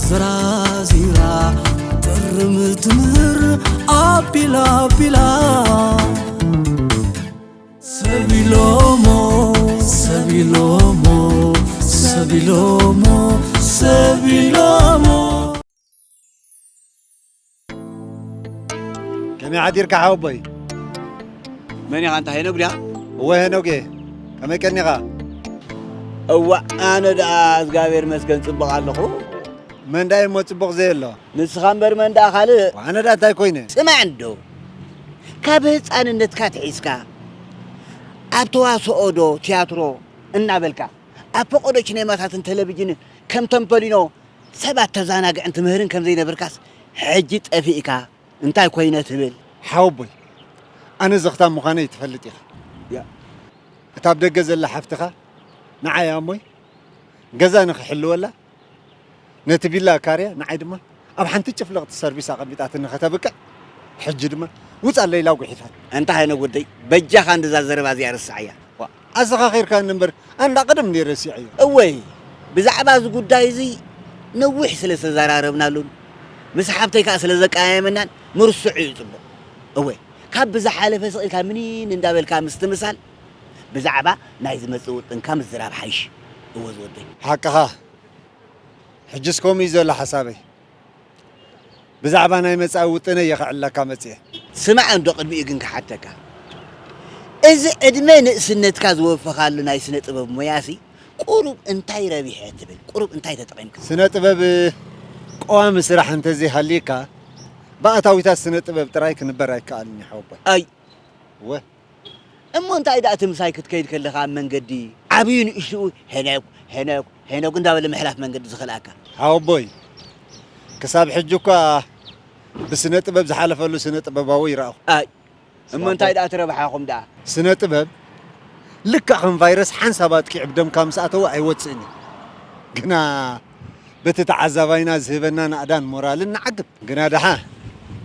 ዝራዚራ ጥርም ትምህር ኣቢላ ኣቢላ ሰቢሎሞ ሰቢሎሞ ሰቢሎሞ ሰቢሎሞ ከመይ ሓዲርካ ሓወቦይ? መን ኢኻ እንታ ሄኖግ ድያ? እወ ሄኖግ እየ። ከመይ ቀኒኻ? እዋእ ኣነ ደኣ እግዚኣብሔር መስገን ጽቡቕ ኣለኹ። መን ደኣ እሞ ጽቡቕ ዘየሎ? ንስኻ እምበር መን ደኣ ካልእ? ኣነ ደኣ እንታይ ኮይነ? ጽማዕ እንዶ ካብ ህጻንነትካ ትሒዝካ ኣብ ተዋስኦ ዶ ትያትሮ እናበልካ ኣብ ፈቐዶ ቺኔማታትን ቴሌቪዥንን ከም ተምፐሊኖ ሰባት ተዛናግዕን ትምህርን ከም ዘይነበርካስ ሕጂ ጠፊእካ እንታይ ኮይነ ትብል? ሓወቦይ ኣነ ዘኽታም ምዃነይ ትፈልጥ ኢኻ። እታ ኣብ ደገ ዘላ ሓፍትኻ ንዓይ ኣሞይ ገዛ ንኽሕልወላ ነቲ ቪላ ኣካርያ ንዓይ ድማ ኣብ ሓንቲ ጭፍለቕቲ ሰርቪስ ኣቐሚጣትኒ ከተብቅዕ ሕጂ ድማ ውጻለይ ኢላ ጒሒፋት። ኣንታ ሃይነ ጉደይ በጃኻ እንደዛ ዘረባ እዚኣ ርስዓያ። ኣዘኻኺርካኒ እምበር ኣንዳ ቅድም እንድየ ረሲዐዮ። እወይ ብዛዕባ እዚ ጉዳይ እዚ ነዊሕ ስለ ዝተዘራረብናሉን ምስ ሓብተይ ከኣ ስለ ዘቀያየመናን ምርስዑ እዩ ጽቡቕ። እወ ካብ ብዝሓለፈ ስቕ ኢልካ ምኒን እንዳበልካ ምስትምሳል ብዛዕባ ናይ ዝመጽእ ውጥንካ ምዝራብ ሓይሽ። እወ ዝወደይ። ሓቅኻ ሕጅስ ከምኡ እዩ ዘሎ ሓሳበይ። ብዛዕባ ናይ መጻኢ ውጥነይ እየ ከዕልለካ መጽየ። ስማዕ እንዶ ቅድሚኡ ግን ክሓተካ። እዚ ዕድመ ንእስነትካ ዝወፈኻሉ ናይ ስነ ጥበብ ሞያሲ ቁሩብ እንታይ ረቢሐ ትብል? ቁሩብ እንታይ ተጠቒምካ? ስነ ጥበብ ቀዋሚ ስራሕ እንተዘይሃልይካ ብኣታዊታት ስነ ጥበብ ጥራይ ክንበር ኣይከኣልን እዩ ሓወቦይ። ኣይ እወ እሞ እንታይ ደኣ እቲ ምሳይ ክትከይድ ከለኻ ኣብ መንገዲ ዓብዩ ንእሽትኡ ሄኖክ ሄኖክ ሄኖክ እንዳበለ ምሕላፍ መንገዲ ዝኸልኣካ? ሓወቦይ ክሳብ ሕጂ እኳ ብስነ ጥበብ ዝሓለፈሉ ስነ ጥበባዊ ይረኣኹ። ኣይ እሞ እንታይ ደኣ ትረብሓኹም ደኣ? ስነ ጥበብ ልክዕ ከም ቫይረስ ሓንሳብ ኣጥቂዑ ብደምካ ምስ ኣተወ ኣይወጽእን እዩ። ግና በቲ ተዓዛባይና ዝህበና ናእዳን ሞራልን ንዓግብ። ግና ደሓ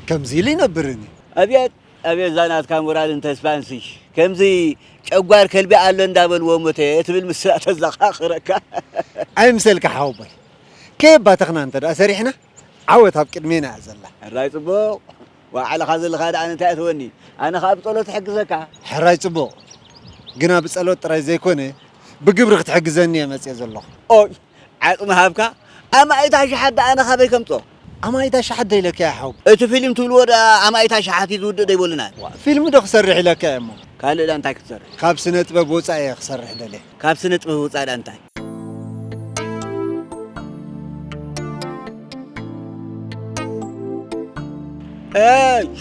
ከምዚ ኢሉ ይነብርን እዩ። ኣብየት ኣብየት እዛ ናትካ ሞራልን ተስፋንሲ ከምዚ ጨጓር ከልቢ ኣሎ እንዳበልዎ ሞተ ትብል ምስላ ተዘኻኽረካ። ኣይምሰልካ ሓወቦይ ከየባተኽና እንተ ደኣ ሰሪሕና ዓወት ኣብ ቅድሜና እያ ዘላ። ሕራይ ጽቡቕ ዋዕለኻ ዘለኻ ደኣ እንታይ እትወኒ ኣነ ኸኣ ብጸሎት እሕግዘካ። ሕራይ ጽቡቕ ግና ብጸሎት ጥራይ ዘይኮነ ብግብሪ ክትሕግዘኒ እየ መጽየ ዘለኹ። ኦይ ዓጽሚ ሃብካ ኣማኢት ኣሽሓት ደኣ ኣነ ካበይ ከምጾ? ኣማኢት ኣሽሓት ዶ ኢለካ እየ ሓው። እቲ ፊልም ትብልዎ ደኣ ኣማኢት ኣሽሓት እዩ ዝውድእ ዶ ይበሉና? ዋ ፊልም ዶ ክሰርሕ ኢለካ እየ እሞ። ካልእ ደኣ እንታይ ክትሰርሕ? ካብ ስነ ጥበብ ወጻኢ እየ ክሰርሕ ደልየ። ካብ ስነ ጥበብ ወጻኢ ደኣ እንታይ? እሽ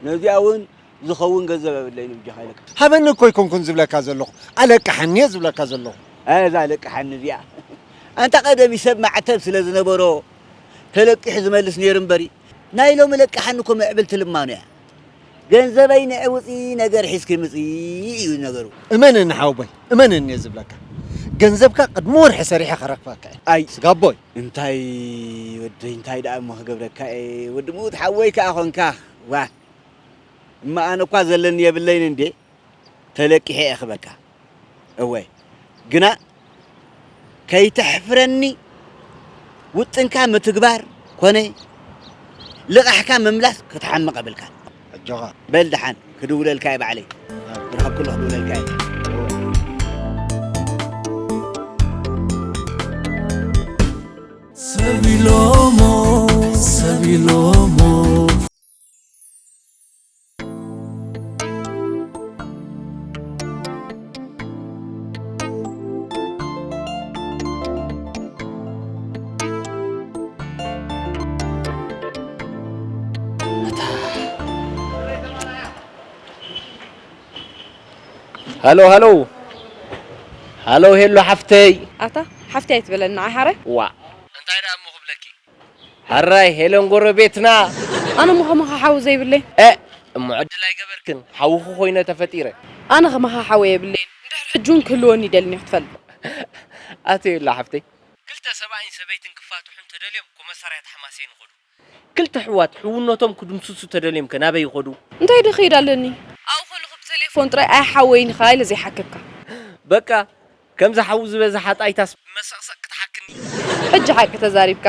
ነዚኣ እውን ዝኸውን ገንዘብ የብለይን ብጃኻ ኢለካ። ሃበኒ እኮ ኣይኮንኩን ዝብለካ ዘለኹ ኣለቅሓኒ እየ ዝብለካ ዘለኹ። ኣይ እዛ ኣለቅሓኒ እዚኣ ኣንታ ቀደም ሰብ ማዕተብ ስለ ዝነበሮ ተለቂሑ ዝመልስ ነይሩ እምበሪ ናይ ሎሚ ለቅሓኒ እኮ ምዕብልቲ ልማኖ እያ። ገንዘበይ ንዒ ውፅኢ ነገር ሒዝኪ ምፅኢ እዩ ነገሩ። እመነኒ ሓወቦይ እመነኒ እየ ዝብለካ። ገንዘብካ ቅድሚ ወርሒ ሰሪሐ ከረክበካ እየ። ኣይ ስጋቦይ። እንታይ ወደይ እንታይ ደኣ እሞ ክገብረካ እየ ወዲ ምዉት ሓወይ ከኣ ኾንካ ዋ እማ ኣነ እኳ ዘለኒ የብለይን እንዴ ተለቂሐ እየ ክበካ እወ ግና ከይተሕፍረኒ ውጥንካ ምትግባር ኮነ ልቓሕካ ምምላስ ክትሓምቕ የብልካን ኣጆኻ በል ደሓን ክድውለልካ እየ ባዕለይ ዝረኸብኩሉ ክድውለልካ እየ ሰብ ኢሎሞ ሰብ ኢሎሞ ሃሎ ሃሎ ሃሎ ሄሎ ሓፍተይ ኣታ ሓፍተይ ኣይትበለኒ ንዓይ ሓራይ ዋእ እንታይ ደኣ እሞ ክብለኪ ሕራይ ሄለን ጎረቤትና። ኣነ እሞ ከማኻ ሓው ዘይብለይ። እ እሞ ዕድል ኣይገበርክን ሓውኺ ኮይነ ተፈጢረ። ኣነ ከማኻ ሓው የብለይን እንድሕር ሕጂ እውን ክህልወኒ ይደልን እዩ ክትፈልጥ። ኣትየላ ሓፍተይ። ክልተ ሰብኣይን ሰበይትን ክፋትሑ እንተደልዮም ኮመሳርያ ተሓማስየን ይኸዱ። ክልተ ኣሕዋት ሕውነቶም ክድምስሱ ተደልዮም ከ ናበይ ይኸዱ? እንታይ ድኺድ ኣለኒ? ኣብኡ ከለኹ ብቴሌፎን ጥራይ ኣይ ሓወይን ኢኻ ኢለ ዘይሓከካ። በቃ ከምዚ ሓዊ ዝበዝሓ ጣይታስ ብመሰቕሰቕ ክትሓክኒ። ሕጂ ሓቂ ተዛሪብካ።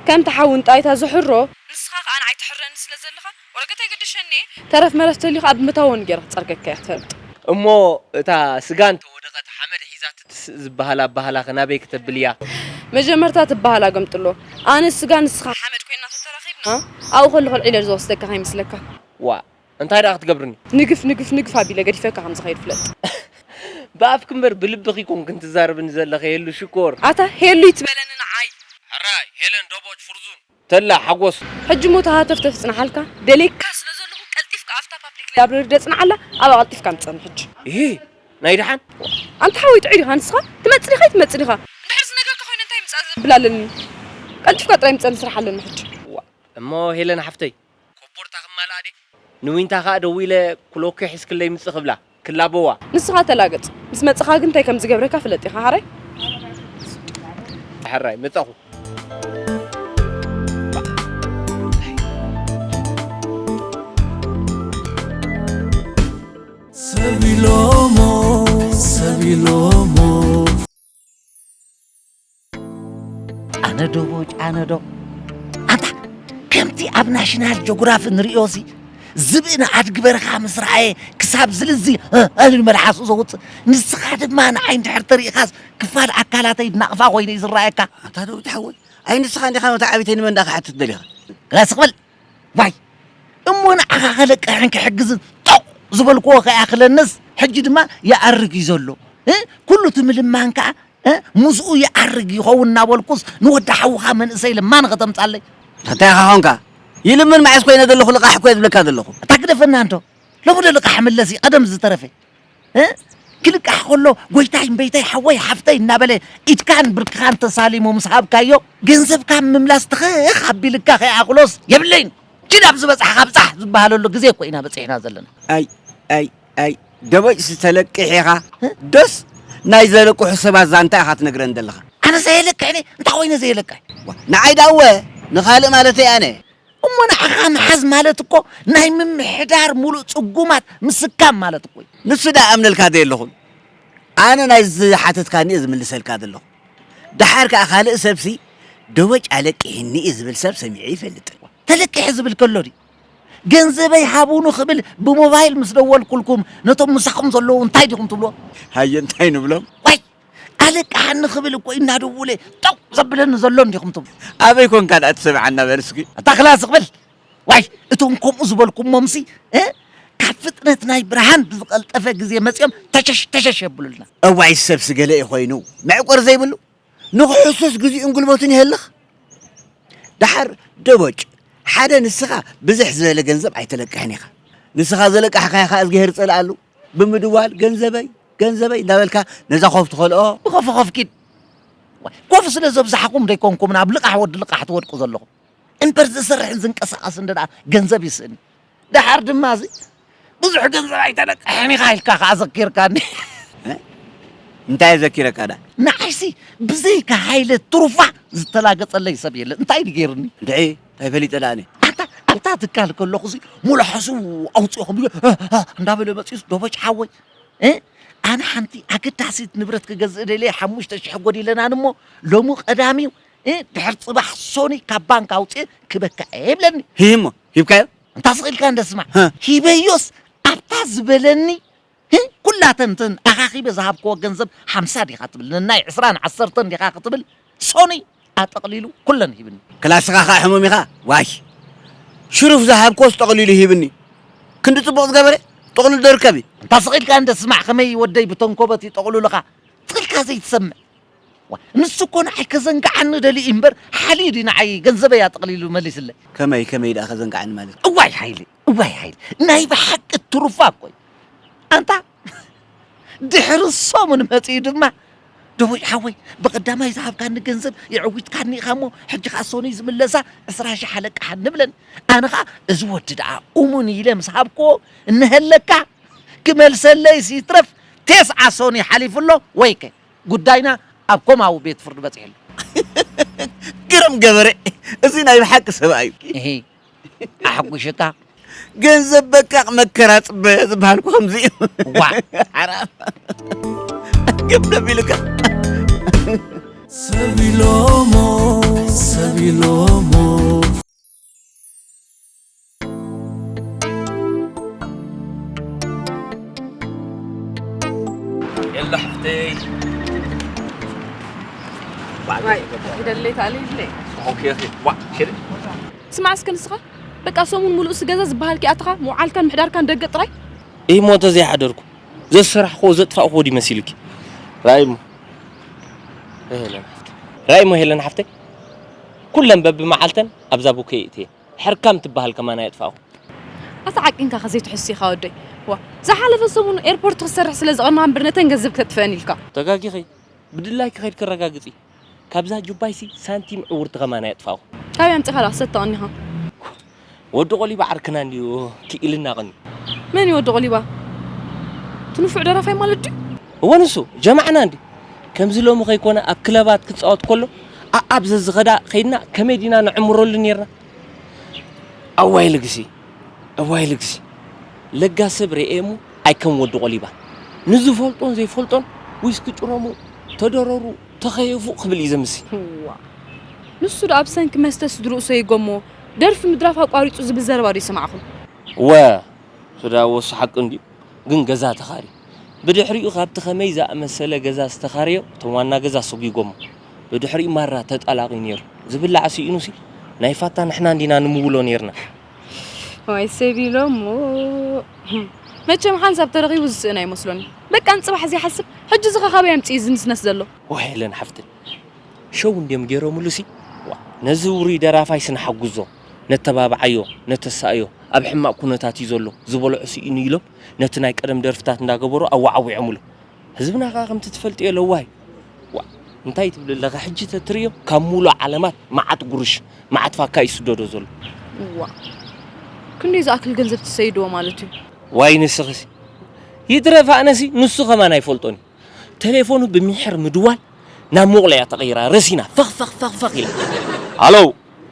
ከምቲ ሓዊ ንጣይታ ዝሕሮ፣ ንስኻ ከኣ ንዓይ ትሕረኒ ስለ ዘለኻ፣ ወረቀት ኣይገደሸኒ እየ። ተረፍ መረፍ ተልዩ ከኣ ብምታወን ገይረ ክጸርገካ እየ ክትፈልጥ። እሞ እታ ስጋ እንተወደቐት ሓመድ ሒዛ ትትስእ ዝበሃል ኣበሃህላኸ ናበይ ክተብል እያ? መጀመርታ እቲ ኣበሃህላ ገምጥሎ። ኣነ ስጋ ንስኻ ሓመድ ኮይና ተተራኺብና፣ ኣብኡ ከለኹ ኣልዒለ ዝወስደካ ከይመስለካ። ዋእ! እንታይ ደኣ ክትገብርኒ? ንግፍ ንግፍ ንግፍ ኣቢለ ገዲፈካ ከም ዝኸይድ ፍለጥ። ብኣፍኪ እምበር ብልብኺ ኣይኮንክን ትዛረብኒ ዘለኺ ሄሉ ሽኮር። ኣታ ሄሉ ይትበለኒ ንዓይ። ሕራይ ሄለን ዶቦጭ ፍርዙን። ተላ ሓጎስ። ሕጂ እሞ እታ ሃተፍተፍ ጽንሓልካ። ደልየካ ስለ ዘለኹ ቀልጢፍካ ኣብታ ፓብሊክ ላይብረሪ ደጽንዓላ፣ ኣብኣ ቀልጢፍካ ምጸኒ ሕጂ። እሂ፣ ናይ ደሓን? ኣንታ ሓወይ ጥዑይ ዲኻ ንስኻ? ትመጽእ ዲኻ ኣይትመጽእ ዲኻ? እንድሕር ዝነገርካ ኮይኑ እንታይ ምጻእ ዘብል ኣለኒ? ቀልጢፍካ ጥራይ ምጸኒ ስራሕ ኣለኒ ሕጂ። ዋ፣ እሞ ሄለን ሓፍተይ፣ ኮቦርታ ክማልኣ ድየ? ንዊንታ ኸኣ ደዊለ ክሎኬ ሒዝክለይ ምጽእ ክብላ፣ ክላበዋ። ንስኻ ተላገጽ። ምስ መጻኻ ግን እንታይ ከም ዝገብረካ ፍለጥ ኢኻ፣ ሓራይ? ሕራይ፣ መጻኹ። ሰብ ኢሎሞ፣ ሰብ ኢሎሞ። ኣነ ዶ ቦጭ፣ ኣነ ዶ። ኣንታ ከምቲ ኣብ ናሽናል ጆግራፊ ንርእዮሲ፣ ዝብኢ ንኣድጊ በረኻ ምስ ረኣየ ክሳብ ዝልዚ፣ እ፣ እ፣ ኢሉ መልሓሱ ዘውጽእ፣ ንስኻ ድማ ንዓይ እንድሕር ተሪእኻስ ክፋል ኣካላተይ እናቕፋ ኮይኑ እዩ ዝረኣየካ። ኣንታ ዶ ትሓወይ፣ ኣይ ንስኻ እንዲኻ ነታ ዓቢተይ ንመን ዳኻ ሓትት ደሊኻ? ግላስ ክበል። ዋይ! እሞ ንዓኻ ከለቅሕን ክሕግዝን ጦቕ ዝበልክዎ ከይኣኽለንስ፣ ሕጂ ድማ ይኣርግ እዩ ዘሎ። እ? ኩሉ እቲ ምልማን ከኣ፣ እ? ምስኡ ይኣርግ ይኸውን እናበልኩስ፣ ንወዲ ሓውኻ መንእሰይ ለማኒ ከተምጻለይ? እንታይ ኢኻ ኾንካ? ይልምን መዓስ ኮይነ ዘለኹ ልቓሕ እኮ እየ ዝብለካ ዘለኹ። እታ ግደፈና እንዶ። ሎሚ ዶ ልቓሕ ምለስ እዩ ቀደም ዝተረፈ? እ? ክልቃሕ ከሎ፣ "ጎይታይ፣ እምበይተይ፣ ሓወይ፣ ሓፍተይ" እናበለ ኢድካን ብርክኻን ተሳሊሙ ምስ ሃብካዮ፣ ገንዘብካ ምምላስ ትኽኽ ኣቢልካ ከይኣኽሎስ የብለይን። ኪድ ኣብ ዝበጻሕካ ብጻሕ ዝበሃለሉ ግዜ እኮ ኢና በጺሕና ዘለና። ኣይ፣ ኣይ፣ ኣይ፣ ደበጭ ዝተለቅሕ ኢኻ። እ? ዶስ ናይ ዘለቅሑ ሰባት ዛንታ ኢኻ ትነግረን ዘለኻ? ኣነ ዘየለቅሕ እኔ? እንታይ ኮይነ ዘየለቅሕ? ዋ፣ ንዓይ ዳወ፣ ንኻልእ ማለተይ ኣነ። እሞ ንዓኻ ምሓዝ ማለት እኮ ናይ ምምሕዳር ሙሉእ ጽጉማት ምስካም ማለት እኮ እዩ። ንሱ ደኣ ኣምነልካ ዘየለኹን። ኣነ ናይ ዝሓተትካኒ እየ ዝምልሰልካ ዘለኹ። ደሓር ከኣ ካልእ ሰብሲ ደወጭ ኣለቂሕኒ እዩ ዝብል ሰብ ሰሚዐ ይፈልጥን። ተለቂሐ ዝብል ከሎ ድዩ? ገንዘበይ ሃቡኒ ክብል ብሞባይል ምስ ደወልኩልኩም ነቶም ምሳኹም ዘለዉ እንታይ ዲኹም ትብልዎ? ሃየ እንታይ ንብሎም? ዋይ! ኣለቅሓኒ ክብል እኮ እናደወለ ጠው ዘብለኒ ዘሎ እንዲኹም ትብሉ። ኣበይ ኮንካ ደኣ ትሰምዓና በል እስኪ? ኣታ ክላስ ክብል። ዋይ! እቶም ከምኡ ዝበልኩሞምሲ፣ እ? ካብ ፍጥነት ናይ ብርሃን ብዝቐልጠፈ ግዜ መጺኦም ተሸሽ ተሸሽ የብሉልና። እዋይ ሰብሲ ገለ እዩ ኮይኑ፣ መዕቆር ዘይብሉ። ንኽሕሱስ ግዜኡን ጉልበቱን ይህልኽ። ደሓር ደቦጭ፣ ሓደ ንስኻ ብዝሕ ዝበለ ገንዘብ ኣይተለቅሕን ኢኻ። ንስኻ ዘለቃሕካዮ ኸኣ እዝግሄር ጸልኣሉ። ብምድዋል ገንዘበይ፣ ገንዘበይ እንዳበልካ ነዛ ኮፍ ትኸልኦ። ብኸፍ ኸፍ ኪድ። ኮፍ ስለ ዘብዛሕኩም ደይኮንኩም ናብ ልቓሕ ወዲ ልቓሕ ትወድቁ ዘለኹም። እምበር ዝሰርሕን ዝንቀሳቐስን ደኣ ገንዘብ ይስእን። ደሓር ድማ እዚ ብዙሕ ገንዘብ ኣይተለቅሕን ኢኻ ኢልካ ከኣ ዘኪርካኒ። እ? እንታይ ዘኪረካ ደኣ? ንዓይሲ ብዘይካ ሃይለ ትሩፋ ዝተላገጸለይ ሰብ የለን። እንታይ ድዩ ገይሩኒ? እንድዒ፣ እንታይ ፈሊጠ ደኣ ኣነ? ኣንታ ኣብታ ትካል ከለኹሲ ሙሉእ ሓሱ ኣውጺኦ ከምኡ፣ እ፣ እ፣ እንዳበለ መጺኡስ፣ "ደቦጭ ሓወይ፣ እ፣ ኣነ ሓንቲ ኣገዳሲት ንብረት ክገዝእ ደልየ፣ ሓሙሽተ ሽሕ ጎዲለናን እሞ፣ ሎሚ ቀዳሚው፣ እ፣ ድሕር ጽባሕ ሶኒ ካብ ባንክ ኣውጽኤ ክበካ እየ" ይብለኒ። ሂሂ እሞ፣ ሂብካዮ? እንታ ስቕ ኢልካ እንደ ስማዕ። ሀ። ሂበዮስ ኣብታ ዝበለኒ፣ እ፣ ኩላተን እተን ኣኻኺበ ዝሃብክዎ ገንዘብ ሓምሳ ዲኻ ትብል፣ ነናይ ዕስራን ዓሰርተን ዲኻ ክትብል፣ ሶኒ ኣጠቕሊሉ ኩለን ሂብኒ። ክላስኻ ኸኣ ሕሙም ኢኻ። ዋይ! ሽሩፍ ዝሃብክዎስ ጠቕሊሉ ሂብኒ። ክንዲ ጽቡቕ ዝገበረ፣ ጥቕሉል ዶ ርከብ እዩ? እንታ ስቕ ኢልካ እንደ ስማዕ፣ ከመይ ወደይ ብተንኮበት ይጠቕሉልኻ? ስቕ ኢልካ ዘይትሰምዕ። ዋ፣ ንሱ እኮ ንዓይ ከዘንግዓኒ ደልዩ እዩ እምበር፣ ሓልዩ ድዩ ንዓይ ገንዘበይ ኣጠቕሊሉ መሊስለይ? ከመይ፣ ከመይ ደኣ ከዘንግዓኒ ማለት? እዋይ ሓይሊ፣ እዋይ ሓይሊ፣ ናይ ብሓቂ ትሩፋ እኮ እዩ። ኣንታ ድሕሪ ሰሙን መጺኡ ድማ፣ "ደቦጭ ሓወይ፣ ብቐዳማይ ዝሃብካኒ ገንዘብ የዕዊትካኒ ኢኻ እሞ፣ ሕጂ ኸኣ ሶኒ ዝምለሳ ዕስራ ሽሕ ኣለቅሓኒ" ብለኒ። ኣነ ኸኣ፣ "እዚ ወዲ ደኣ እሙን ኢለ ምስ ሃብክዎ፣ እንሀለካ ክመልሰለይስ ይትረፍ፣ ቴስዓ ሶኒ ሓሊፉ ኣሎ፣ ወይከ ጉዳይና ኣብ ኮማዊ ቤት ፍርዲ በጺሑ ኣሎ።" ግርም ገበረ፣ እዚ ናይ ብሓቂ ሰብኣይ እዩ። እሂ፣ ኣሕጒሽካ። ገንዘብ በቃቕ መከራ ጽበ ዝበሃል እኮ ከምዚ እዩ። ዋ። ሓራም። ግብ ደቢሉካ። ሰብ ኢሎሞ፣ ሰብ ኢሎሞ። የላ ሓፍተይ። ዋይ፣ ይደለይ ታለይ ይብለይ። ኦኬ፣ ኦኬ። ዋ፣ ሽር። ስማዕ እስኪ ንስኻ፣ በቃ ሰሙን ሙሉእ ስገዛ ዝበሃል ኪኣትኻ፣ ምውዓልካን ምሕዳርካን ደገ ጥራይ? እይ፣ ሞተ ዘይሓደርኩ። ዘሰራሕክዎ ዘጥፋእክዎ ድዩ መሲልኪ? ራእይሞ። ሄለን ሓፍተይ። ራእይሞ ሄለን ሓፍተይ። ኩለን በብመዓልተን ኣብዛ ቡከይ እትየ። ሕርካም ትበሃል ከማን ኣየጥፋእኹ። ኣታ ዓቂንካ ከዘይትሕሱ ኢኻ ወደይ። ዋ፣ ዝሓለፈ ሰሙን ኤርፖርት ክሰርሕ ስለ ዝቐንኻ እምበር ነተን ገንዘብ ክተጥፍአን ኢልካ። ተጋጊኺ። ብድላይኪ ከይድ ክረጋግጺ። ካብዛ ጁባይሲ ሳንቲም ዕውርቲ ከማን ኣየጥፋእኹ። ካበይ ኣምጺኻ ደኣ ክሰተቐኒኻ? ወዲ ቆሊባ ዓርክና እንድዩ ክኢልና ቀኒ። መን እዩ ወዲ ቆሊባ? እቲ ንፉዕ ደራፋይ ማለት ድዩ? እወ ንሱ፣ ጀማዕና እንዲ። ከምዚ ሎሚ ከይኮነ ኣብ ክለባት ክጻወት ከሎ ኣኣብ ዘዝኸዳ ከይድና ከመይ ዲና ነዕምረሉ ኔርና? ኣዋይ ልግሲ፣ ኣዋይ ልግሲ። ለጋስ ሰብ ርእየ እሞ ኣይከም ወዲ ቆሊባ። ንዝፈልጦን ዘይፈልጦን ዊስኪ ጭረሙ፣ ተደረሩ፣ ተኸየፉ ክብል እዩ ዘምሲ። እዋ። ንሱ ደኣ ብሰንኪ መስተ ስድርኡ ሰይጎሞ፣ ደርፊ ምድራፍ ኣቋሪጹ ዝብል ዘረባ ዶ ይሰማዕኹም? እወ፣ እሱ ደኣ ወሱ ሓቂ እንድዩ። ግን ገዛ ተኻርዩ። ብድሕሪኡ ካብቲ ኸመይ ዝኣመሰለ ገዛ ዝተኻረዮ፣ እቶም ዋና ገዛ ሰጒጎሞ። ብድሕሪኡ ማራ ተጣላቒ ነይሩ። ዝብላዕ ስኢኑሲ፣ ናይ ፋታ ንሕና እንዲና ንምውሎ ነይርና። ዋይ ሰብ ኢሎሞ። መቸም ሓንሳብ ተረኺቡ ዝስእን ኣይመስሎን። በቃ ንጽባሕ ዘይሓስብ፣ ሕጂ እዚ ኸ ካበይ ኣምጺኡ ዝንስነስ ዘሎ? ዋይ ሄለን ሓፍተይ፣ ሸው እንድዮም ገይሮምሉ ሲ። ዋ፣ ነዚ ውሩይ ደራፋይ ስንሓግዞ፣ ነተባብዓዮ፣ ነተሳእዮ፣ ኣብ ሕማቕ ኩነታት እዩ ዘሎ፣ ዝበልዖ ስኢኑ ኢሎም ነቲ ናይ ቀደም ደርፍታት እንዳገበሩ ኣዋዓዊዖምሉ። ህዝብና ከኣ ከምቲ ትፈልጥዮ ለዋህ እዩ። ዋ፣ እንታይ ትብል ኣለኻ? ሕጂ ተትርእዮ ካብ ሙሉእ ዓለማት መዓት ጉርሽ፣ መዓት ፋካ እዩ ዝስደዶ ዘሎ። እዋ፣ ክንደይ ዝኣክል ገንዘብ ትሰይድዎ ማለት እዩ? ዋይ ንስኽሲ፣ ይትረፍ ኣነሲ ንሱ ከማን ኣይፈልጦን እዩ። ቴሌፎኑ ብሚሕር ምድዋል ናብ ሞቕሎ እያ ተቐይራ፣ ረሲና፣ ፈኽ፣ ፈኽ፣ ፈኽ፣ ፈኽ ኢላ። ሃሎ፣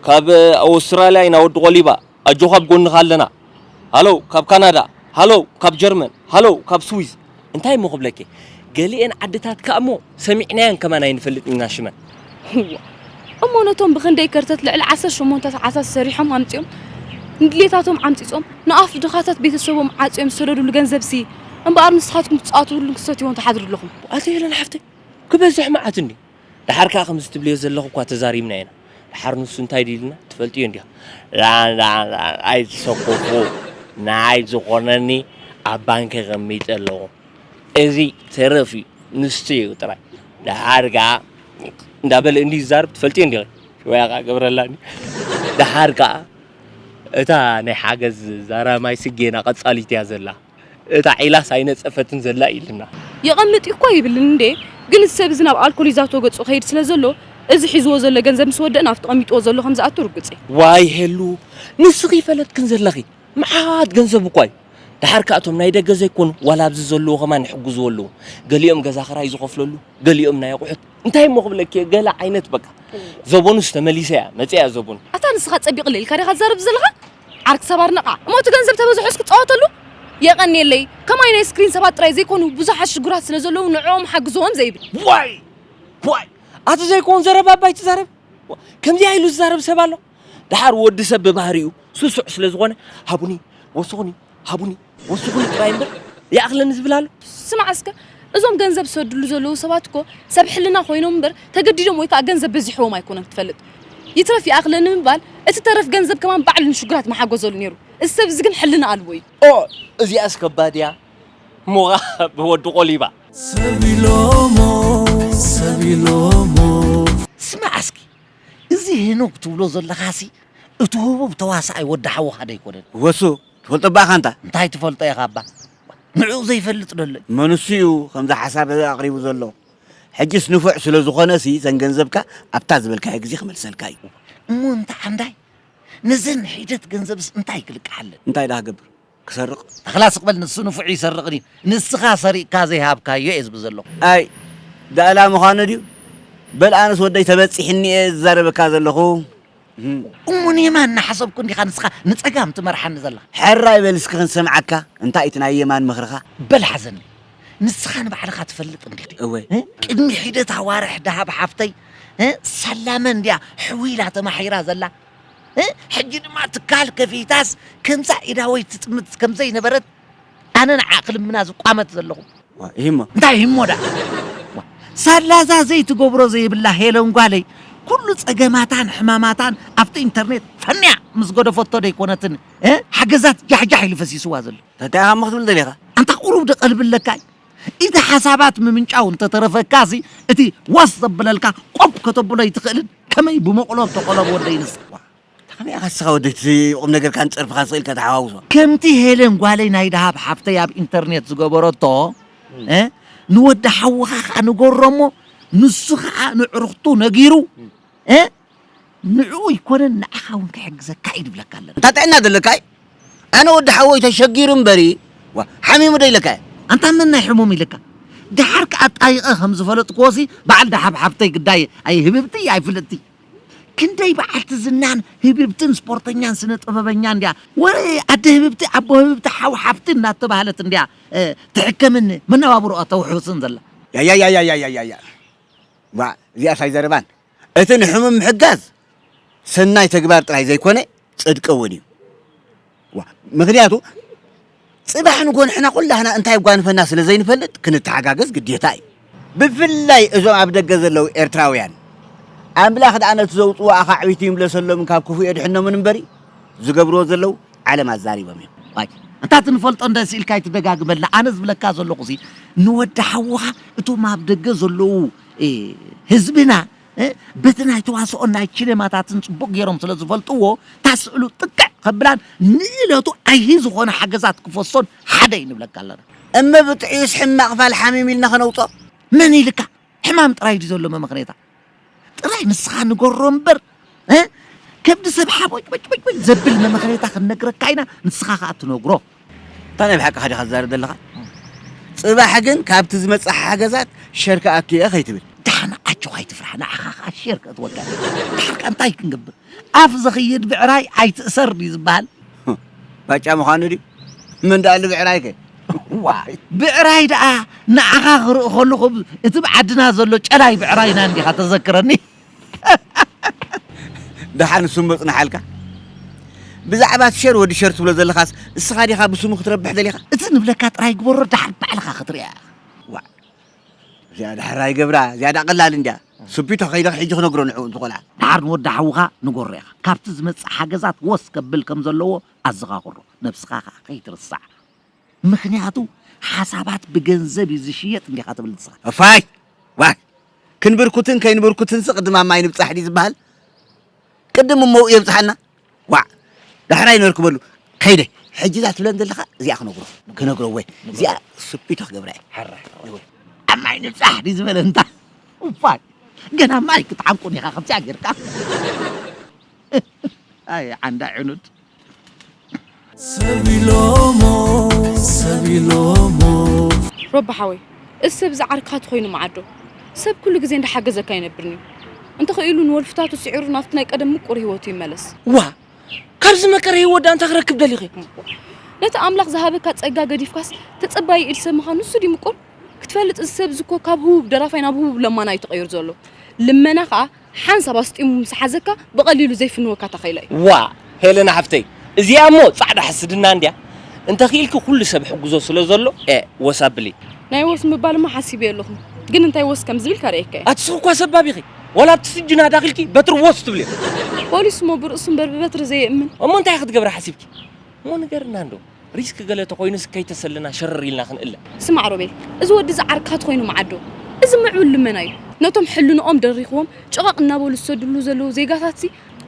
ካብ ኣውስትራልያ ኢና ወዲ ቆሊባ፣ ኣጆኻ ኣብ ጎንኻ ኣለና። ሃሎ፣ ካብ ካናዳ፣ ሃሎ፣ ካብ ጀርመን፣ ሃሎ፣ ካብ ስዊዝ። እንታይ እሞ ክብለኪ፣ ገሊኤን ዓድታት ከኣ እሞ ሰሚዕናየን ከማን ኣይንፈልጥን ኢና ሽመን። እዋ፣ እሞ ነቶም ብኽንደይ ከርተት ልዕሊ ዓሰርተ ሸሞንተ ሰዓታት ሰሪሖም ኣምጺኦም፣ ንድሌታቶም ዓምጺጾም፣ ንኣፍ ድኻታት ቤተሰቦም ዓጽዮም ዝሰደዱሉ ገንዘብሲ፣ እምበኣር ንስኻትኩም ትጻወትሉን ክትሰትይዎን ትሓድሩ ኣለኹም። ኣቲ ሄለን ሓፍተይ፣ ክበዝሕ መዓት እንዲ። ደሓር ከኣ ከምዚ ትብልዮ ዘለኹ እኳ ተዛሪብና ኢና። ደሓር ንሱ እንታይ ድዩ ኢልና ትፈልጥዮ እንዲኻ። ላ-፣ ላ-፣ ላ-፣ ኣይትሰኩፉ። ንዓይ ዝኾነኒ ኣብ ባንክ ኣቐሚጠ ኣለኹ። እዚ ተረፍ እዩ፣ ንሱ እዩ ጥራይ። ደሓር ከኣ እንዳበለ እንዲ ዝዛረብ ትፈልጥዮ እንዲኺ። ሽወያ ከኣ ገብረላኒ። ደሓር ከኣ እታ ናይ ሓገዝ ዛራ ማይ ስጌና ቀጻሊት እያ ዘላ። እታ ዒላስ ኣይነጸፈትን ዘላ ኢልና። የቐምጥ እኮ ይብልን እንዴ፣ ግን እዚ ሰብ እዚ ናብ ኣልኮል ይዛቶ ገጹ ከይድ ስለ ዘሎ፣ እዚ ሒዝዎ ዘሎ ገንዘብ ምስ ወደእ ናብቲ ቀሚጥዎ ዘሎ ከም ዝኣቱ ርግጽ እየ። ዋይ ሄሉ፣ ንስኺ ይፈለጥክን ዘለኺ። መዓት ገንዘብ እኳ እዩ። ደሓር ከኣ እቶም ናይ ደገ ዘይኮኑ፣ ዋላ ኣብዚ ዘለዉ ከማን ይሕግዝዎ ኣለዉ። ገሊኦም ገዛ ክራይ ዝኸፍለሉ፣ ገሊኦም ናይ ኣቑሑት። እንታይ እሞ ክብለኪ፣ ገለ ዓይነት በቃ። ዘበኑስ ተመሊሰ እያ፣ መጽያ ዘበኑ። ኣታ ንስኻ ጸቢቕ ኢልካ ዲኻ ትዛረብ ዘለኻ? ዓርክ ሰባር ነቓ። እሞ እቲ ገንዘብ ተበዝሖስ ክጻወተሉ? የቐንየለይ። ከማይ ናይ ስክሪን ሰባት ጥራይ ዘይኮኑ ብዙሓት ሽጉራት ስለ ዘለዉ ንዕኦም ሓግዝዎም ዘይብል። ዋይ! ዋይ! ኣቲ ዘይኮን ዘረባ ኣባይ ትዛረብ? ከምዚኣ ኢሉ ዝዛረብ ሰብ ኣሎ? ደሓር ወዲ ሰብ ብባህሪኡ ስሱዕ ስለ ዝኾነ፣ ሃቡኒ፣ ወስኹኒ፣ ሃቡኒ፣ ወስኹኒ ጥራይ እምበር ይኣኽለኒ ዝብል ኣሎ? ስማዕ እስከ፣ እዞም ገንዘብ ዝሰድሉ ዘለዉ ሰባት እኮ ሰብ ሕልና ኮይኖም እምበር ተገዲዶም ወይ ከኣ ገንዘብ በዚሕዎም ኣይኮነን ክትፈልጥ። ይትረፍ ይኣኽለኒ ምባል፣ እቲ ተረፍ ገንዘብ ከማን ባዕሉ ንሽጉራት መሓገዘሉ ነይሩ። እዚ ሰብ እዚ ግን ሕልና ኣልቦ እዩ። ኦ፣ እዚኣስ ከባድ እያ። እሞ ኸኣ ብወዲ ቆሊባ። ሰብ ኢሎሞ፣ ሰብ ኢሎሞ። ስማዕ እስኪ፣ እዚ ሄኖክ ትብሎ ዘለኻሲ፣ እቲ ህቡብ ተዋሳኣይ ወዲ ሓውኻ ዶ ኣይኮነን? ወሱ፣ ትፈልጦ እባ ኢኻ ኣንታ? እንታይ ትፈልጦ ኢኻ እባ? ንዕኡ ዘይፈልጥ ዶ ኣሎ? መንሱ እዩ ከምዚ ሓሳብ ኣቕሪቡ ዘሎ። ሕጅስ ንፉዕ ስለ ዝኾነሲ፣ እዘን ገንዘብካ ኣብታ ዝበልካዮ ግዜ ክመልሰልካ እዩ። እሞ እንተ ዓንዳይ፣ ነዘን ሒደት ገንዘብስ እንታይ ክልቅሓለን? እንታይ ደኣ ክገብር? ክሰርቕ? ተኽላ ስቕ በል፣ ንሱ ንፉዕ ይሰርቕ ድዩ? ንስኻ ሰሪቕካ ዘይሃብካዮ እየ ዝብል ዘለኹ። ኣይ፣ ዳእላ ምዃኑ ድዩ? በል ኣነስ ወደይ ተበጺሕኒ እየ ዝዛረበካ ዘለኹ። እም። እሞ ንየማን እናሓሰብኩ እንዲኻ ንስኻ ንጸጋም ትመርሓኒ ዘለኻ? ሕራይ በል እስኪ ክንሰምዓካ። እንታይ እቲ ናይ የማን ምኽርኻ? በል ሓዘኒ። ንስኻ ንባዕልኻ ትፈልጥ እንዲኻ። እወ። እ? ቅድሚ ሒደት ኣዋርሕ ደሃብ ሓፍተይ እ? ሳላ መን እንድያ ሕዊ ኢላ ተማሒራ ዘላ? እ? ሕጂ ድማ ትካል ከፊታስ ከምዛ ኢዳወይ ትጥምት ከም ዘይነበረት ኣነ ንዓ ክልምና ዝቋመት ዘለኹ። ዋ፣ ይህሞ። እንታይ ይህሞ ደኣ? ዋ፣ ሳላዛ ዘይትገብሮ ዘይብላ ሄለን ጓለይ ኩሉ ጸገማታን ሕማማታን ኣብቲ ኢንተርኔት ፈንያ ምስ ገደፈቶ ደይኮነትን፣ እ? ሓገዛት ጃሕጃሕ ኢሉ ፈሲስዋ ዘሎ። እንታይ ኢኻ እሞ ክትብል ደሊኻ? ኣንታ ቁሩብ ዶ ቀልቢ ኣለካ? እቲ ሓሳባት ምምንጫው እንተተረፈካሲ፣ እቲ ዋስ ዘብለልካ ቆብ ከተብሎ ኣይትኽእልን? ከመይ ብመቑሎ ተቆለብ ወደይ ንስኻ? ከመይ ኢኻ ንስኻ ወደይ እቲ ቁም ነገርካን ጸርፍኻን ስቕ ኢልካ ተሓዋውሶ? ከምቲ ሄለን ጓለይ ናይ ደሃብ ሓፍተይ ኣብ ኢንተርኔት ዝገበረቶ፣ እ? ንወዲ ሓውኻ ኸኣ ንገሮ እሞ፣ ንሱ ኸኣ ንዕሩኽቱ ነጊሩ፣ እ? ንዕኡ ኣይኮነን ንዓኻ እውን ክሕግዘካ እዩ ዝብለካ ኣለና። እንታ ጥዕና ዘለካ እዩ? ኣነ ወዲ ሓወይ ተሸጊሩ እምበሪ፣ ዋ፣ ሓሚሙ ዶ ኢለካ እየ? ኣንታ መን ናይ ሕሙም ኢለካ? ደሓር ከኣ ኣጣይቐ ከም ዝፈለጥክዎሲ በዓል ደሓብ ሓፍተይ ግዳይ ኣይ ህብብቲ ኣይ ፍልጥቲ። ክንደይ በዓልቲ ዝናን ህብብትን ስፖርተኛን ስነ ጥበበኛ እንድያ። ወረ ኣደ ህብብቲ ኣቦ ህብብቲ ሓው ሓፍቲ እናተባህለት እንድያ፣ እ፣ ትሕከምን መነባብሮኣ ተውሕስን ዘላ። ያያያያያያያያ። ዋ፣ እዚኣስ ኣይዘረባን። እቲ ንሕሙም ምሕጋዝ ሰናይ ተግባር ጥራይ ዘይኮነ ጽድቂ እውን እዩ። ዋ፣ ምኽንያቱ ጽባሕ ንጎንሕና ኩላህና እንታይ ጓንፈና ስለ ዘይንፈልጥ ክንተሓጋገዝ ግዴታ እዩ። ብፍላይ እዞም ኣብ ደገ ዘለዉ ኤርትራውያን፣ ኣምላኽ ደኣ ነቲ ዘውጽዎ ኣኻዕቢቱ ይምለሰሎምን ካብ ክፉእ የድሕኖምን እምበሪ፣ ዝገብርዎ ዘለዉ ዓለም ኣዛሪቦም እዮም። ዋይ፣ እንታ እቲ ንፈልጦ እንደ ስኢልካ ኣይትደጋግመልና። ኣነ ዝብለካ ዘለኹሲ ንወዲ ሓውኻ እቶም ኣብ ደገ ዘለዉ፣ እ፣ ህዝብና፣ እ፣ በቲ ናይ ተዋስኦን ናይ ቺነማታትን ጽቡቕ ገይሮም ስለ ዝፈልጥዎ፣ እታ ስእሉ ጥቅዕ ከብላን ንእለቱ ኣይሂ ዝኾነ ሓገዛት ክፈሶን ሓደ እዩ ንብለካ ኣለና። እመ ብጥዑይስ ሕማቕ ፋል ሓሚም ኢልና ከነውጾ? መን ኢልካ? ሕማም ጥራይ ድዩ ዘሎ መመኽነይታ? ጥራይ ንስኻ ንገሮ እምበር፣ እ? ከብዲ ሰብ ሓቦጭ ቦጭ ቦጭ ቦጭ ዘብል መመኽነይታ ክንነግረካ ኢና፣ ንስኻ ኸኣ ትነግሮ። እንታይ ናይ ብሓቂ ዲኻ ትዛረብ ዘለኻ? ጽባሕ ግን ካብቲ ዝመጽእ ሓገዛት ሸር ክኣኪ እየ ከይትብል። ደሓን ኣጆኻ ኣይትፍራሕ፣ ንዓኻ ኸኣ ሸር ከእትወካ እየ። ድሓር ከ እንታይ ክንገብር? ኣፍ ዝኽይድ ብዕራይ ኣይትእሰር ድዩ ዝበሃል? ባጫ ምዃኑ ድዩ? ምን ደኣሉ ብዕራይ ከ? ዋይ፣ ብዕራይ ደኣ ንዓኻ ክርኢ ከለኹ እቲ ብዓድና ዘሎ ጨላይ ብዕራይና እንዲኻ ተዘክረኒ። ደሓን ንሱ መጽንሓልካ። ብዛዕባ እቲ ሸር ወዲ ሸር ትብሎ ዘለኻስ እስኻ ዲኻ ብስሙ ክትረብሕ ደሊኻ? እቲ ንብለካ ጥራይ ግበሮ፣ ደሓን ባዕልኻ ክትሪኣ ኢኻ። ዋዕ፣ እዚኣ ዳሕራ ይገብራ፣ እዚኣ ዳ ቀላል እንድያ። ስቢቶ ከይደ ሕጂ ክነግሮ ንዕኡ እንተኾላ። ደሓር ንወዲ ሓውኻ ንገሮ ኢኻ። ካብቲ ዝመጽእ ሓገዛት ወስ ከብል ከም ዘለዎ ኣዘኻኽሮ። ነብስኻ ኸኣ ከይትርስዓ። ምኽንያቱ ሓሳባት ብገንዘብ እዩ ዝሽየጥ እንዲኻ ትብል ንስኻ። እፋይ! ዋይ! ክንብርኩትን ከይንብርኩትንስ ቅድም ኣብ ማይ ንብጻሕ ድዩ ዝበሃል? ቅድም እሞ የብጽሓና። ዋዕ! ዳሕራይ ነርክበሉ። ከይደ። ሕጂ እዛ ትብለን ዘለኻ እዚኣ ክነግሮ። ክነግሮ ወይ። እዚኣ ስፒቶ ክገብራ እየ። ሓራይ። ወይ። ኣብ ማይ ንብጻሕ ድዩ ዝበለ እንታ? እፋይ! ገና ማይ ክትሓንቁን ኢኻ ከምዚኣ ጌርካ። ኣይ ዓንዳ ዕኑድ። ሰብ ኢሎሞ፣ ሰብ ኢሎሞ። ሮቢ ሓወይ፣ እዚ ሰብ እዚ ዓርክኻ ተኾይኑ መዓዶ። ሰብ ኩሉ ግዜ እንዳሓገዘካ ኣይነብርን እዩ። እንተኽኢሉ ንወልፍታቱ ስዒሩ ናብቲ ናይ ቀደም ምቁር ህይወቱ ይመለስ። ዋ፣ ካብዚ መከረ ህይወት ዳኣ እንታይ ክረክብ ደሊኺ? ነቲ ኣምላኽ ዝሃበካ ጸጋ ገዲፍካስ ተጸባዪ ኢድ ሰብ ምዃን ንሱ ድዩ ምቁር? ክትፈልጥ እዚ ሰብ እዚ እኮ ካብ ህቡብ ደራፋይ ናብ ህቡብ ለማናይ እዩ ተቐይሩ ዘሎ። ልመና ከኣ ሓንሳብ ኣስጢሙ ምስ ሓዘካ ብቐሊሉ ዘይፍንወካ ተኸኢላ እዩ። ዋ፣ ሄለና ሓፍተይ፣ እዚኣ እሞ ጻዕዳ ሕስድና እንድያ። እንተ ክኢልኪ ኩሉ ሰብ ሕጉዞ ስለ ዘሎ፣ ኤ፣ ወስ ኣብሊ። ናይ ወስ ምባልማ ሓሲበዮ ኣለኹ። ግን እንታይ ወስ ከም ዝብል ከርእየካ እየ። ኣቲ ስኽ እኳ ሰባብ ኢኺ። ዋላ ኣብቲ ስጅን ኣዳኺልኪ በትሪ ወስ ትብልዮ። ፖሊስ እሞ ብርእሱ እምበር ብበትሪ ዘየእምን። እሞ እንታይ ክትገብሪ ሓሲብኪ? እሞ ንገርና እንዶ፣ ሪስክ ገለ ተኾይኑስ ከይተሰልና ሸረር ኢልና ክንእለ። ስማዕ ሮቤል፣ እዚ ወዲ እዚ ዓርክኻ ተኾይኑ መዓዶ። እዚ ምዕቡል ልመና እዩ። ነቶም ሕልንኦም ደሪኽዎም ጭቐቕ እናበሉ ዝሰድሉ ዘለዉ ዜጋታትሲ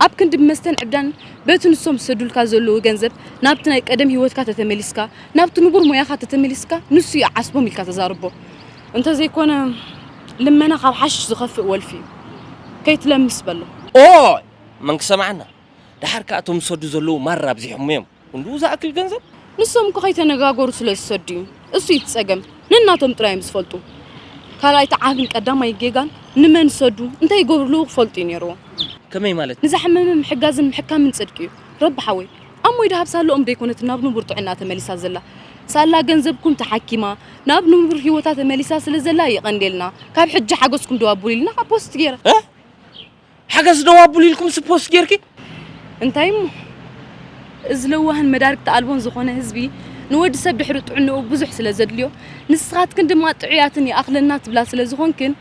ኣብ ክንዲ ብመስተን ዕብዳን በቲ ንሶም ዝሰዱልካ ዘለዉ ገንዘብ ናብቲ ናይ ቀደም ህይወትካ ተተመሊስካ፣ ናብቲ ንቡር ሞያኻ ተተመሊስካ ንሱ እዩ ዓስቦም ኢልካ ተዛርቦ። እንተዘይኮነ ልመና ካብ ሓሽሽ ዝኸፍእ ወልፊ እዩ። ከይትለምስ በሎ። ኦይ! መን ክሰምዓና? ደሓር ከኣ እቶም ዝሰዱ ዘለዉ ማራ ኣብዚሖሞ እዮም። ክንድኡ ዝኣክል ገንዘብ? ንሶም እኮ ከይተነጋገሩ ስለ ዝሰዱ እዩ። እሱ እዩ እቲ ጸገም። ነናቶም ጥራይ እዮም ዝፈልጡ። ካልኣይ እቲ ዓብን ቀዳማይ ጌጋን ንመን ዝሰዱ፣ እንታይ ይገብርሉ ክፈልጡ እዩ ነይርዎም። ከመይ ማለት? ንዝሓመመ ምሕጋዝን ምሕካምን ጽድቂ እዩ። ረቢ ሓወይ፣ ኣሞይ ደሃብ ሳላኦም ደይኮነት ናብ ንቡር ጥዕና ተመሊሳ ዘላ። ሳላ ገንዘብኩም ተሓኪማ፣ ናብ ንቡር ህይወታ ተመሊሳ ስለ ዘላ የቐንዴልና። ካብ ሕጂ ሓገዝኩም ደው ኣቡሉ ኢልና ካብ ፖስት ገይረ። እ? ሓገዝ ደው ኣብሉ ኢልኩም ስፖስት ጌርኪ? እንታይ እሞ፣ እዚ ለዋህን መዳርግቲ ኣልቦን ዝኾነ ህዝቢ ንወዲ ሰብ ድሕሪ ጥዕንኡ ብዙሕ ስለ ዘድልዮ፣ ንስኻትክን ድማ ጥዑያትን ይኣኽለና ትብላ ስለ ዝኾንክን፣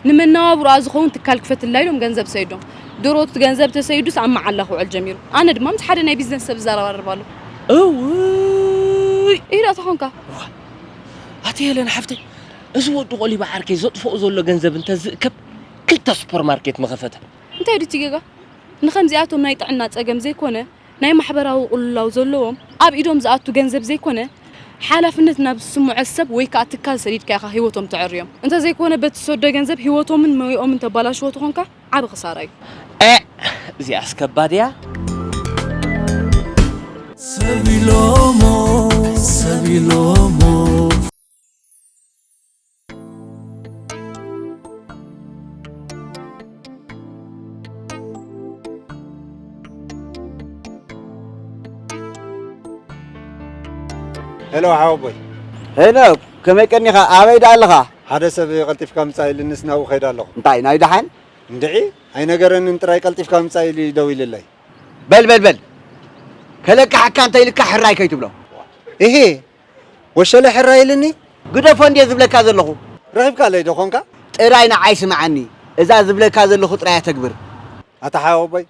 ንመነባብሮኣ ዝኸውን ትካል ክፈትላ ኢሎም ገንዘብ ሰይዶም። ድሮ እቲ ገንዘብ ተሰይዱስ ኣብ መዓላ ክውዕል ጀሚሩ። ኣነ ድማ ምስ ሓደ ናይ ቢዝነስ ሰብ እዘራረብ ኣለኹ። እውይ! ኢዳ ተኾንካ። ኣቲ ሄለን ሓፍተይ፣ እዚ ወዲ ቆሊባ ዓርከይ ዘጥፍኦ ዘሎ ገንዘብ እንተዝእከብ ክልተ ሱፐርማርኬት ምኸፈተ። እንታይ ድዩ እቲ ጌጋ? ንኸምዚኣቶም ናይ ጥዕና ጸገም ዘይኮነ፣ ናይ ማሕበራዊ ቅልውላው ዘለዎም፣ ኣብ ኢዶም ዝኣቱ ገንዘብ ዘይኮነ፣ ሓላፍነት ናብ ዝስምዖ ሰብ ወይ ከኣ ትካል ሰዲድካ ኢኻ ህይወቶም ተዕርዮም። እንተዘይኮነ በቲ ዝሰዶ ገንዘብ ህይወቶምን መዊኦምን ተባላሽዎ ተኾንካ ዓቢ ክሳራ እዩ። እ፣ እዚኣስ ከባድ እያ። ሰብ ኢሎሞ፣ ሰብ ኢሎሞ። ሄሎ ሓወቦይ። ሄኖክ፣ ከመይ ቀኒኻ? ኣበይ ደኣ ኣለኻ? ሓደ ሰብ ቀልጢፍካ ምጻእ ኢልንስ ናብኡ ከይደ ኣለኹ። እንታይ፣ ናይ ደሓን? እንድዒ፣ ኣይነገረንን ጥራይ ቀልጢፍካ ምጻእ ኢሉ ደዊልለይ። በል፣ በል፣ በል። ከለቅሓካ እንተ ኢልካ ሕራይ ከይትብሎ። እሂ፣ ወሸለ ሕራይ ኢልኒ? ግደፎ እንድየ ዝብለካ ዘለኹ። ረኺብካለይ ዶ ኾንካ? ጥራይ ንዓይ ስምዓኒ። እዛ ዝብለካ ዘለኹ ጥራይ ኣተግብር። ኣታ ሓወቦይ፣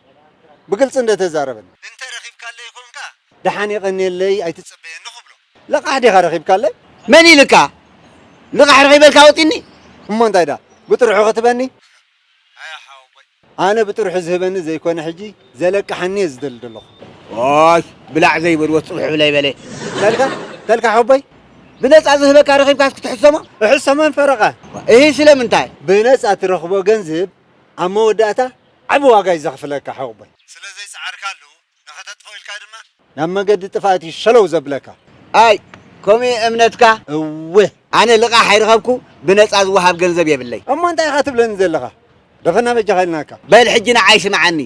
ብግልጺ እንደ ተዛረበኒ። እንተ ረኺብካለይ ኾንካ፣ ደሓን የቐንየለይ ኣይትጸበየኒ ክብሎ። ለቓሕ ዲኻ ረኺብካለይ? መን ኢልካ? ልቓሕ ረኺበልካ ወጺኒ? እሞ እንታይ ዳ? ብጥርሑ ክትበኒ? ኣያ ሓወቦይ። ኣነ ብጥርሑ ዝህበኒ ዘይኮነ ሕጂ ዘለቅሓኒ እየ ዝደሊ ዘለኹ። ኦይ፣ ብላዕ ዘይበልዎ ጽብሑ ብለይ በለ። ተልካ፣ ተልካ ሓወቦይ? ብነጻ ዝህበካ ረኺብካስ ክትሕሰሞ? እሕሰሞን ፈረቓ። እሂ ስለምንታይ? ብነጻ ትረኽቦ ገንዘብ ኣብ መወዳእታ ዓቢ ዋጋ እዩ ዘኽፍለካ ሓወቦይ። ስለ ዘይጸዓርካሉ ንኸተጥፍኦ ኢልካ ድማ ናብ መገዲ ጥፍኣት እዩ ሸለው ዘብለካ። ኣይ፣ ከምኡ እዩ እምነትካ? እወ። ኣነ ልቓሕ ኣይረኸብኩ፣ ብነጻ ዝወሃብ ገንዘብ የብለይ። እሞ እንታይ ኢኻ ትብለኒ ዘለኻ? ደፈና በጃኻ ኢልናካ። በል ሕጂ ንዓይ ስምዓኒ።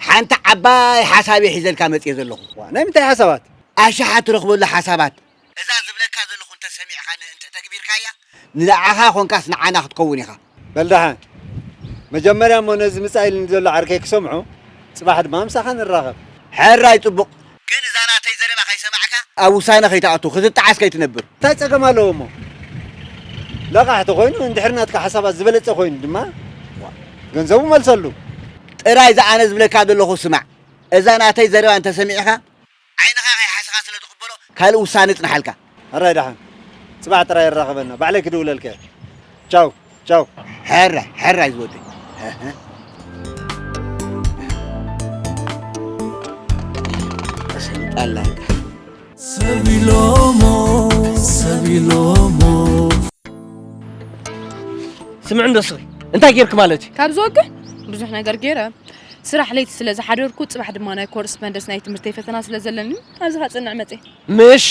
ሓንቲ ዓባይ ሓሳብ እየ ሒዘልካ መጽየ ዘለኹ። ዋ፣ ናይ ምንታይ ሓሳባት? ኣሻሓ ትረኽበሉ ሓሳባት። እዛ ዝብለካ ዘለኹ እንተ ሰሚዕኻኒ እንተ ተግቢርካያ፣ ንዓኻ ኾንካስ ንዓና ክትከውን ኢኻ። በል ደሓን፣ መጀመርያ እሞ ነዚ ምጻእ ኢሉኒ ዘሎ ዓርከይ ክሰምዖ፣ ጽባሕ ድማ ምሳኻ ንራኸብ። ሕራይ ጽቡቕ። ግን እዛ ናተይ ዘረባ ከይሰማዕካ ኣብ ውሳነ ከይትኣቱ፣ ክትጠዓስ ከይትነብር። እንታይ ጸገም ኣለዎ እሞ? ለቓሕ ተኾይኑ፣ እንድሕር ናትካ ሓሳባት ዝበለጸ ኮይኑ ድማ፣ ገንዘቡ መልሰሉ። ጥራይ እዛ ኣነ ዝብለካ ዘለኹ ስማዕ። እዛ ናተይ ዘረባ እንተሰሚዕኻ፣ ዓይንኻ ከይሓሰኻ ስለ ትቕበሎ፣ ካልእ ውሳነ ይጽንሓልካ። ሕራይ ደሓን። ጽባሕ ጥራይ የራኽበና። ባዕለይ ክድውለልካ እየ። ቻው፣ ቻው። ሕራይ፣ ሕራይ ዝወደይ። እህ። ሰይጣን ላይካ። ሰብ ኢሎሞ፣ ሰብ ኢሎሞ። ስምዕ እንዶ ስኺ፣ እንታይ ጌርክ ማለት እዩ? ካብ ዝወግሕ ብዙሕ ነገር ገይረ። ስራሕ ለይቲ ስለ ዝሓደርኩ፣ ጽባሕ ድማ ናይ ኮረስፖንደንስ ናይ ትምህርተይ ፈተና ስለ ዘለኒ፣ ኣብዚ ከጽንዕ መጽየ። ምሽ፣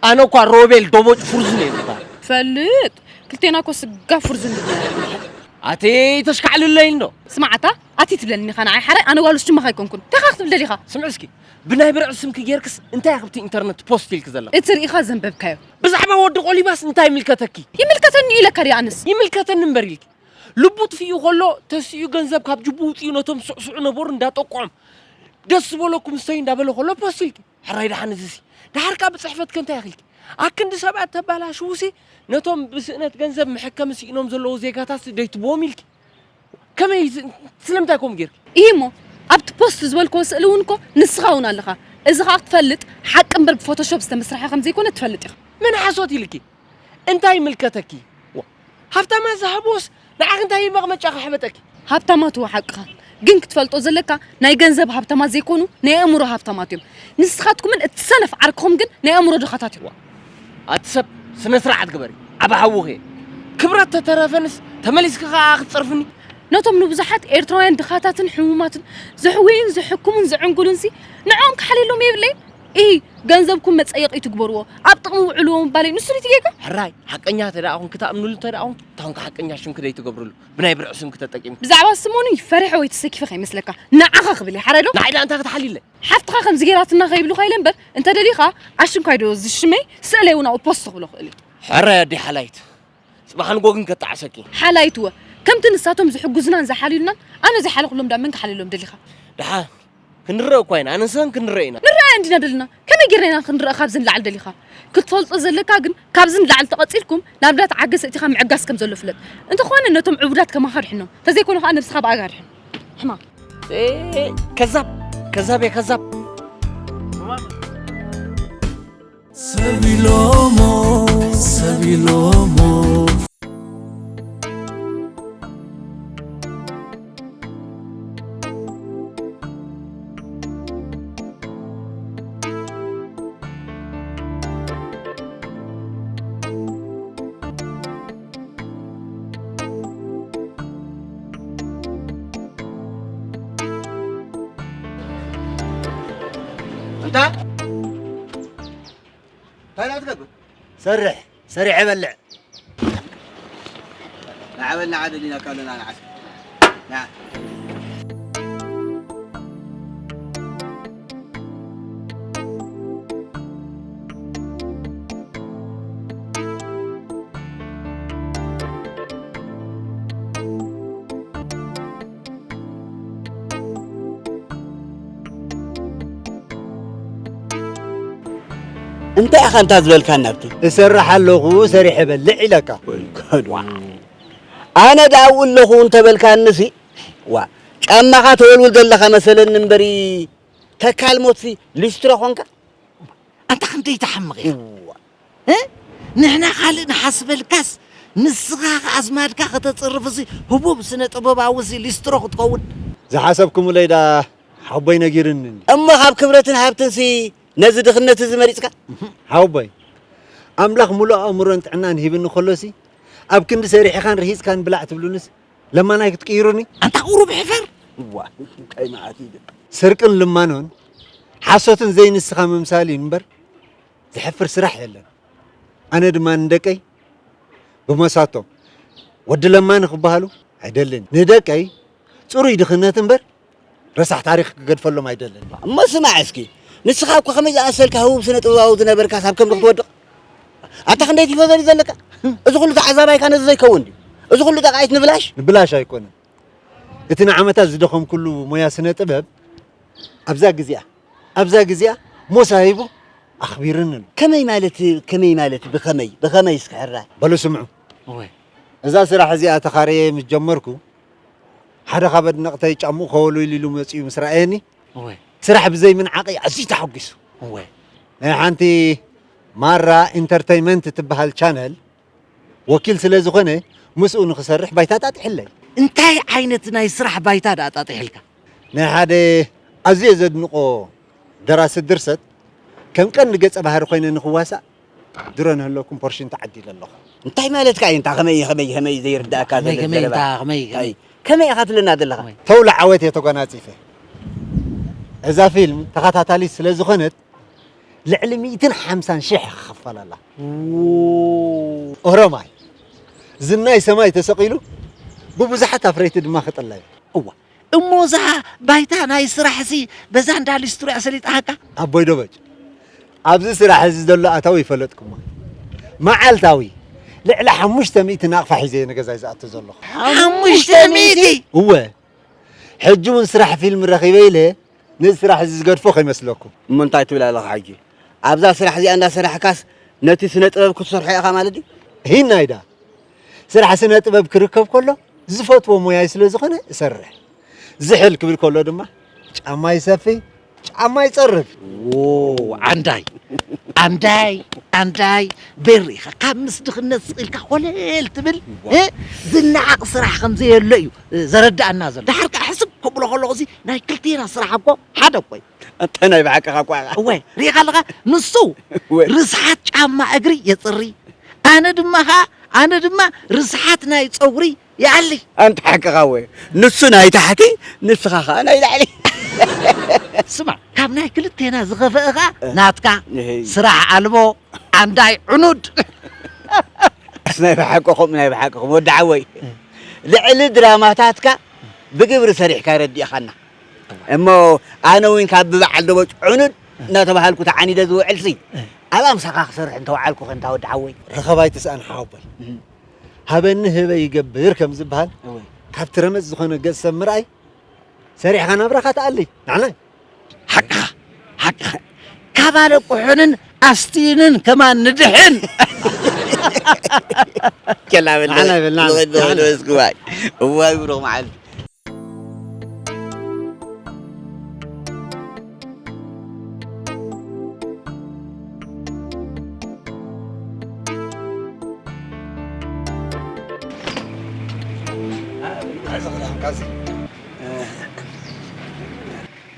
ኣነ እኳ ሮቤል ዶቦጭ ፍርዙን እየ ዝበሃል። ፈልጥ፣ ክልቴና እኮ ስጋ ፍርዙን ድብና። ኣቲ ተሽካዕልለይ እንዶ። ስማዓታ፣ ኣቲ ትብለኒ ኢኻ ንዓይ ሓራይ፣ ኣነ ጓል ውሽማኻ ኣይኮንኩን። እንታይ ኢኻ ክትብል ደሊኻ? ስምዕ እስኪ፣ ብናይ ብርዒ ስምኪ ጌርክስ እንታይ ኢኻ ኣብቲ ኢንተርነት ፖስት ኢልኪ ዘለኺ? እቲ ርኢኻ ዘንበብካዮ። ብዛዕባ ወዲ ቆሊባስ እንታይ ይምልከተኪ? ይምልከተኒ ኢለካ ድየ ኣነስ? ይምልከተኒ እምበር ኢልኪ። ልቡ ጥፊኡ ከሎ ተሲኡ ገንዘብ ካብ ጅቡ ውፅኡ ነቶም ስዕስዑ ነበሩ እንዳጠቆዖም ደስ ዝበለኩም እሰይ እንዳበለ ከሎ ፖስት ኢልኪ። ሕራይ ደሓን እዚሲ። ደሓር ከኣ ብጽሕፈት ከ እንታይ ኣኺልኪ? ኣክንዲ ሰባት ተባላሽዉሲ ነቶም ብስእነት ገንዘብ መሐከሚ ስኢኖም ዘለዉ ዜጋታት ደይትብዎም ኢልኪ። ከመይ ዝ-፣ ስለምንታይ ከምኡ ጌርኪ? ኢሂ እሞ፣ ኣብቲ ፖስት ዝበልክዎ ስእሊ እውን እኮ ንስኻ እውን ኣለኻ። እዚ ኸኣ ክትፈልጥ ሓቂ እምበር ብፎቶሾፕ ዝተመስርሐ ከም ዘይኮነ ትፈልጥ ኢኻ። መን ሓሶት ኢልኪ? እንታይ ይምልከተኪ? ዋ፣ ሃብታማት ዝሃብዎስ ንዓኺ እንታይ እዩ መቐመጫ ከሕበጠኪ? ሃብታማት እወ ሓቅኻ። ግን ክትፈልጦ ዘለካ ናይ ገንዘብ ሃብታማት ዘይኮኑ ናይ ኣእምሮ ሃብታማት እዮም። ንስኻትኩምን እቲ ሰነፍ ዓርክኹም ግን ናይ ኣእምሮ ድኻታት እዮም። ኣቲ ሰብ ስነ ስርዓት ግበሪ። ዓቢ ሓውኺ እየ። ክብረት ተተረፈንስ ተመሊስኪ ከኣ ክትጸርፍኒ? ነቶም ንብዙሓት ኤርትራውያን ድኻታትን ሕሙማትን ዘሕውዩን ዘሕክሙን ዘዕንጉሉንሲ ንዕኦም ክሓልየሎም የብለይን። ኢሂ፣ ገንዘብኩም መጸየቒ ትግበርዎ፣ ኣብ ጥቕሚ ውዕልዎ ምባለይ ንሱ ድዩ እቲ ጌጋ? ሕራይ፣ ሓቀኛ ተደኣ ኹንኪ ትኣምንሉ እንተ ደኣ ኹንኪ፣ እታ ኹንኪ ሓቀኛ ሽምኪ ደይትገብርሉ፣ ብናይ ብርዒ ስምኪ ተጠቂምኪ። ብዛዕባ ስም እውን ፈሪሐ ወይ ተሰኪፈ ከይመስለካ፣ ንዓኻ ክብል እየ፣ ሓራይ ዶ? ንዓይ ደኣ እንታይ ክትሓልይለይ? ሓፍትኻ ከምዚ ጌራትና ከይብሉኻ ኢለ እምበር፣ እንተ ደሊኻ፣ ኣሽንኳይ ዶ እዚ ሽመይ ስእለይ እውን ኣብኡ ፖስት ክብሎ ክእል እየ። ሕራይ ኣደይ ሓላይት። ጽባሕ ንጎ ግን ከጣዕሰኪ። ሓላይትወ፣ ከምቲ ንሳቶም ዝሕግዙናን ዝሓልዩልናን ኣነ ዘይሓለኹሎም ዳ መን ክሓልሎም ደሊኻ? ደሓ ክንረእ እኳ ኢና፣ ኣነ ንስኻን ክንረእ ኢና። ንረኣያ እንዲና ደለና። ከመይ ጌርና ኢና ክንረኣ ካብዚ ንላዕሊ ደሊኻ? ክትፈልጦ ዘለካ ግን ካብዚ ንላዕሊ ተቐጺልኩም ናብ እንዳ ተዓገሰ እቲኻ ምዕጋስ ከም ዘሎ ፍለጥ። እንተኾነ ነቶም ዕቡዳት ከማኻ ድሕኖም። ተዘይኮነ ኸኣ ነብስኻ ብኣጋ ድሕን። ሕማቕ። ከዛብ ከዛብ እየ ከዛብ። ሰብ ኢሎሞ ሰብ ኢሎሞ እንታይ እንታይ ትገብር? ሰርሕ ሰሪሐ በልዕ። ንዓ በል ንዓ ደሊናካ ኣለና ንዓስ። ንዓ። እንታይ ኢኻ እንታ ዝበልካኒ ኣብቲ? እሰርሕ ኣለኹ ሰሪሐ በልዕ ኢለካ። ኣነ ደኣ ኣብኡ ኣለኹ እንተበልካንሲ ዋ ጫማኻ ተወልውል ዘለኻ መሰለኒ እምበሪ ተካል ሞትሲ ሊስትሮ ኾንካ። ኣንታ ክንደይ ትሓምቕ ኢኻ። እ? ንሕና ካልእ ንሓስበልካስ ንስኻ ከ ኣዝማድካ ከተጽርፍሲ ህቡብ ስነ ጥበባዊሲ ሊስትሮ ክትከውን። ዝሓሰብኩምለይ ደኣ ሓቦይ ነጊርኒ። እሞ ካብ ክብረትን ሃብትንሲ ነዚ ድኽነት እዚ መሪጽካ? ሓወቦይ ኣምላኽ ሙሉእ ኣእምሮን ጥዕናን ሂብኒ ከሎሲ ኣብ ክንዲ ሰሪሕኻን ርሂጽካን ብላዕ ትብሉንስ ለማናይ ክትቅይሩኒ? ኣንታ ቁሩብ ሕፈር። እዋ እንታይ መዓት እዩ። ስርቅን ልማኖን ሓሶትን ዘይንስኻ ምምሳል እዩ እምበር ዘሕፍር ስራሕ የለን። ኣነ ድማ ንደቀይ ብመሳቶም ወዲ ለማኒ ክበሃሉ ኣይደልን። ንደቀይ ጽሩይ ድኽነት እምበር ረሳሕ ታሪኽ ክገድፈሎም ኣይደልን። እሞ ስማዕ እስኪ ንስኻ እኮ ከመይ ዝኣመሰልካ ህቡብ ስነ ጥበባዊ ዝነበርካስ ኣብ ከምዚ ክትወድቕ? ኣታ ክንደይ ቲፎዞ ድዩ ዘለካ? እዚ ኩሉ ተዓዛባይካ ነዚ ዘይከውን ድዩ? እዚ ኩሉ ጠቃይት ንብላሽ? ንብላሽ ኣይኮነን። እቲ ንዓመታት ዝደኸምኩሉ ሞያ ስነ ጥበብ ኣብዛ ግዜኣ ኣብዛ ግዜኣ ሞሳ ሂቡ ኣኽቢርኒ ኣሎ። ከመይ ማለት ከመይ ማለት ብኸመይ ብኸመይ እስኪ ሕራይ? በሉ ስምዑ። እወ። እዛ ስራሕ እዚኣ ተኻርየ ምስ ጀመርኩ ሓደ ካብ ኣድነቕተይ ጫምኡ ከወልውል ኢሉ መጺኡ ምስ ረኣየኒ እወ። ስራሕ ብዘይ ምንዓቐይ ኣዝዩ ተሓጒሱ። እወ። ናይ ሓንቲ ማራ ኢንተርተይመንት ትበሃል ቻነል ወኪል ስለ ዝኾነ ምስኡ ንኽሰርሕ ባይታ ኣጣጢሐለይ። እንታይ ዓይነት ናይ ስራሕ ባይታ ደኣ ኣጣጢሕልካ? ናይ ሓደ ኣዝየ ዘድንቖ ደራሲ ድርሰት ከም ቀንዲ ገጸ ባህሪ ኮይነ ንኽዋሳእ ድሮ ንህለኩም ፖርሽን ተዓዲለ ኣለኹ። እንታይ ማለትካ እዩ? እንታ ከመይ ከመይ ከመይ ዘይርዳእካ ከመይ ዘሎ ከመይ ዘረባ? እንታ ከመይ እንታይ? ከመይ ኢኻ ትብለና ዘለኻ? ከመይ? ተውላ ዓወት እየ ተጓናጺፈ። እዛ ፊልም ተኸታታሊት ስለ ዝኾነት ልዕሊ ሚእትን ሓምሳን ሽሕ ክኽፈል ኣላ። ኦሮማይ ዝናይ ሰማይ ተሰቒሉ ብብዙሓት ኣፍረይቲ ድማ ክጥለዩ። እዋ እሞ እዛ ባይታ ናይ ስራሕሲ በዛ እንዳ ሊስትሮ እያ ሰሊጣሃካ? ኣቦይ ዶበጭ ኣብዚ ስራሕ እዚ ዘሎ ኣታዊ ይፈለጥኩሞ መዓልታዊ ልዕሊ ሓሙሽተ ሚእቲ ናቕፋ ሒዘ እየ ንገዛይ ዝኣቱ ዘለኹ። ሓሙሽተ ሚእቲ? እወ ሕጂ እውን ስራሕ ፊልም ረኺበ ኢለ ነዚ ስራሕ እዚ ዝገድፎ ከይመስለኩም። እሞ እንታይ ትብል ኣለኻ ሕጂ? ኣብዛ ስራሕ እዚኣ እንዳሰራሕካስ ነቲ ስነ ጥበብ ክትሰርሖ ኢኻ ማለት ድዩ? ሂናይ ደኣ ስራሕ ስነ ጥበብ ክርከብ ከሎ ዝፈትዎ ሞያይ ስለ ዝኾነ እሰርሕ። ዝሕል ክብል ከሎ ድማ ጫማ ይሰፊ፣ ጫማ ይጸርግ። ዎ ዓንዳይ ዓንዳይ ዓንዳይ ቤሪ ኢኻ ካብ ምስ ድኽነት ስቕ ኢልካ ኮለል ትብል እ? ዝነዓቕ ስራሕ ከም ዘየሎ እዩ ዘረድኣና ዘሎ። ደሓር ከዓ ሕስብ ከብሎ ከለኹ እዚ ናይ ክልቴና ስራሕ እኮ ሓደ እኮ እዩ። ኣንታ ናይ ብሓቅኻ እኳ ኢኻ። እወ ርኢኻ ኣለኻ ንሱ እወ። ርስሓት ጫማ እግሪ የፅሪ ኣነ ድማ ኸዓ ኣነ ድማ ርስሓት ናይ ፀጉሪ ይኣሊ። ኣንታ ሓቅኻ እወ ንሱ ናይ ታሕቲ ንስኻ ኸዓ ናይ ላዕሊ። ስማ ካብ ናይ ክልቴና ዝኸፈአ ኸዓ ናትካ እህ። ስራሕ ኣልቦ ዓንዳይ ዕኑድ። ናይ ብሓቅኹም ናይ ብሓቅኹም ወዲ ዓወይ ልዕሊ ድራማታትካ ብግብሪ ሰሪሕካ ረዲእኻና እሞ ኣነ እውን ካብ ብበዓል ደቦጭ ዕኑድ እናተባሃልኩ ተዓኒደ ዝውዕልሲ ኣብ ኣምሳኻ ክሰርሕ እንተወዓልኩ ከንታ ወዲ ዓወይ ረኸባይ ትስኣን ሓወቦይ ሃበኒ ህበ ይገብር ከም ዝበሃል፣ እወ። ካብቲ ረመጽ ዝኾነ ገጽ ሰብ ምርኣይ ሰሪሕኻ ናብራኻ ትኣሊ። ንዓና ሓቅኻ፣ ሓቅኻ። ካብ ኣለቁሑንን ኣስቲንን ከማን ንድሕን። ከላበል ንዓና ይበል፣ ንዓና፣ ንኸይድ ንዓና። ንኸይድ እስኪ ዋይ። እዋይ ብሩኽ መዓልቲ።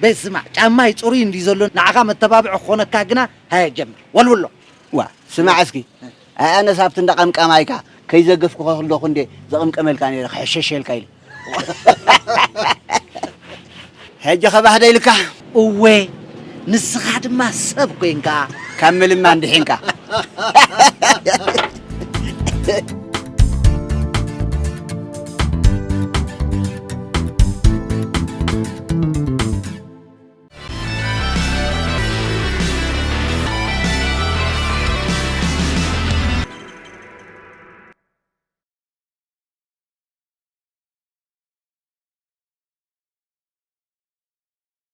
በይ ስማዕ፣ ጫማይ ጽሩይ እንድዩ ዘሎ፣ ንዓኻ መተባብዒ ክኾነካ ግና፣ ሃየ ጀምር፣ ወልውሎ። ዋ፣ ስማዕ እስኪ፣ ኣይ ኣነስ ኣብቲ እንዳ ቀምቃማይካ ከይዘገፍኩ ከለኹ እንዴ ዘቐምቀመልካ ነይረ፣ ክሕሸሸልካ ኢለ። ሕጂ ኸ ባህ ዶ ኢልካ? እወ፣ ንስኻ ድማ ሰብ ኮይንካ። ካብ ምልማን ድሒንካ።